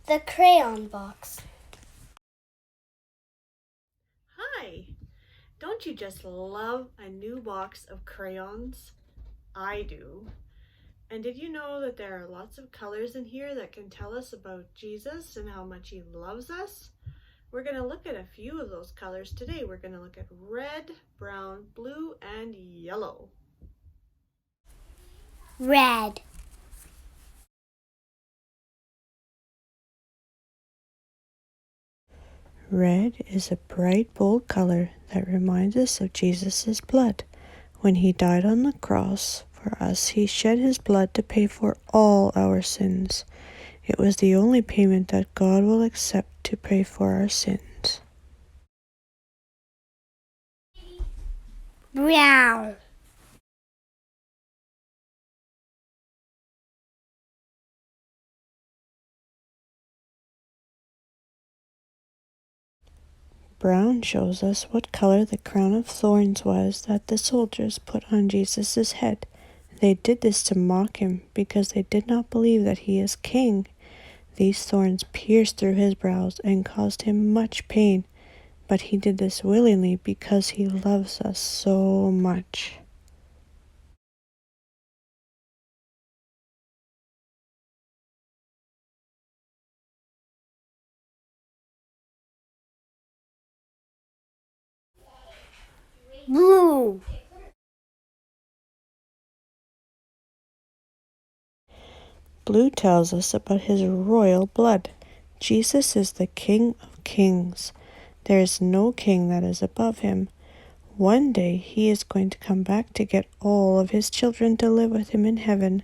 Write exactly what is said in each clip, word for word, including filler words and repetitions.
The crayon box. Hi! Don't you just love a new box of crayons? I do. And did you know that there are lots of colors in here that can tell us about Jesus and how much he loves us? We're going to look at a few of those colors today. We're going to look at red, brown, blue, and yellow. Red. Red is a bright, bold color that reminds us of Jesus' blood. When he died on the cross for us, he shed his blood to pay for all our sins. It was the only payment that God will accept to pay for our sins. Brown. Brown shows us what color the crown of thorns was that the soldiers put on Jesus' head. They did this to mock him because they did not believe that he is king. These thorns pierced through his brows and caused him much pain, but he did this willingly because he loves us so much. Blue. Blue tells us about his royal blood. Jesus is the King of kings. There is no king that is above him. One day he is going to come back to get all of his children to live with him in heaven.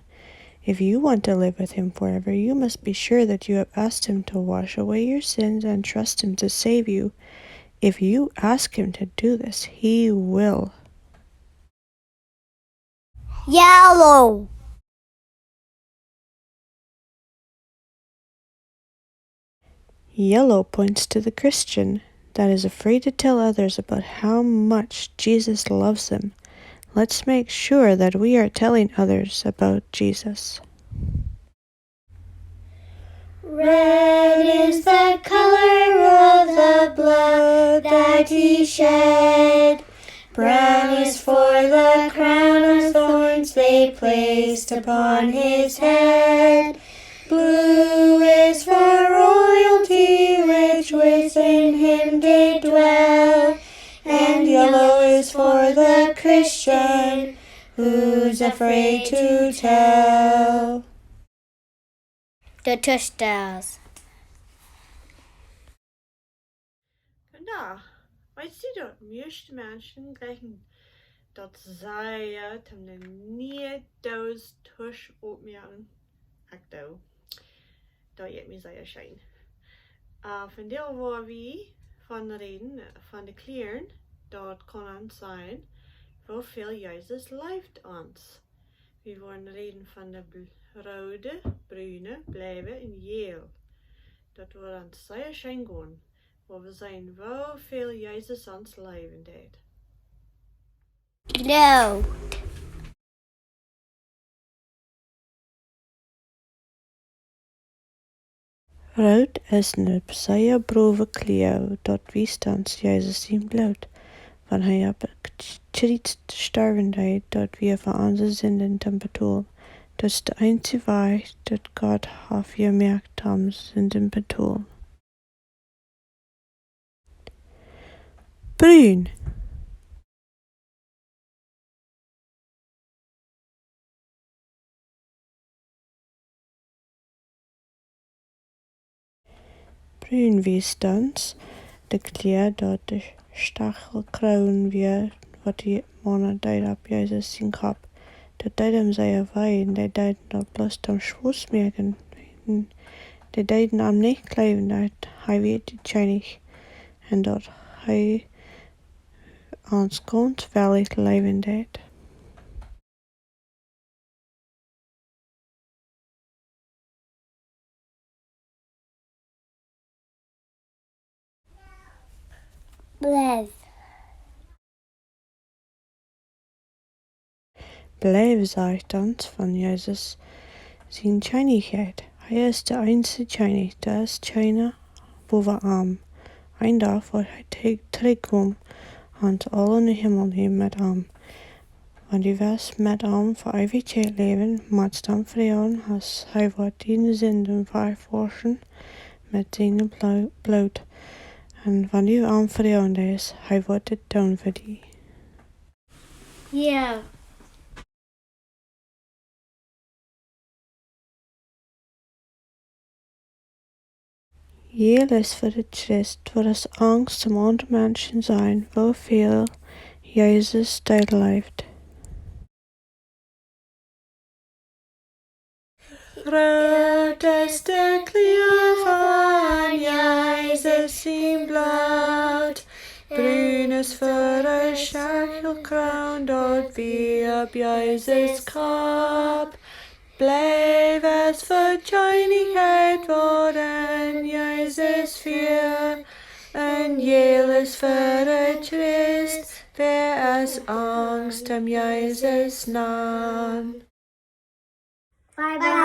If you want to live with him forever, you must be sure that you have asked him to wash away your sins and trust him to save you. If you ask him to do this, he will. Yellow. Yellow points to the Christian that is afraid to tell others about how much Jesus loves them. Let's make sure that we are telling others about Jesus. Red is the color of the blood that he shed. Brown is for the crown of thorns they placed upon his head. Blue is for royalty which within him did dwell. And yellow is for the Christian who's afraid to tell. The Tosters. Vondoag, weetst du daut mieeschte Menschen jlikjen daut sea, toom ne niee Doos Tusch oppmoaken? Ekj doo. Daut jeit mie sea scheen. Ä, vondoag woa wie von räden, ä, von de Kjlieren, daut kaun ons sajen, woo väl Jesus leeft ons. Wie woaren räden von de bl-, roode, brune, bleiwe un jäl. Daut woat ons sea scheen gonen, wua wie seenen, woo väl Jesus ons leewen deit. Blauw. Root es ne sea browe Kjlia, daut wiest ons Jesus sien Bloot, wan hee opp daut Kjriez storwen deed, daut wia fa onse Sinden to betolen. Daut es de eensje Wajch, daut Gott haft jemoakt, om Sinden betolen. Brun. Brun wiest ons de Kjlia, daut de Stachelkroon wia, waut de Mana deeden opp Jesus sien Kopp. Daut deed am sea wee, un dee deeden daut bloos toom Schwoss moaken. Dee deeden am nich jleewen, daut hee wia de Kjennich un daut hee ons gaunz werkjlich leewen deed. Blauw. Blauw sajcht ons von Jesus siene Kjennichkjeit. Hee es de eensje Kjennich, doa es kjeena bowa am. Een Dach woat hee trigj-, trigjkomen, ons aula en dän Himmel nämen met am. Wan du west met am fa Eewichkjeit läwen, motst du am froagen, aus hee woat diene Sinden wajchwauschen met sien Blo-, Bloot. Un wan du am froagen deist, hee woat dit doonen fa die. Jo. Jie leewe fa de Christ, waut es Angst om aundre Menschen seenen, woo väl Jesus deed leeft. Groot es de Kjlua von Jesus sien Bloot, brun es fa de Schachelkroon, daut wia opp Jesus Kopp. Bleich es fa Kjennichkjeit, waut en Jesus wia, un jäl es fa de Christ, wäa es Angst om Jesus Nomen. Bye bye.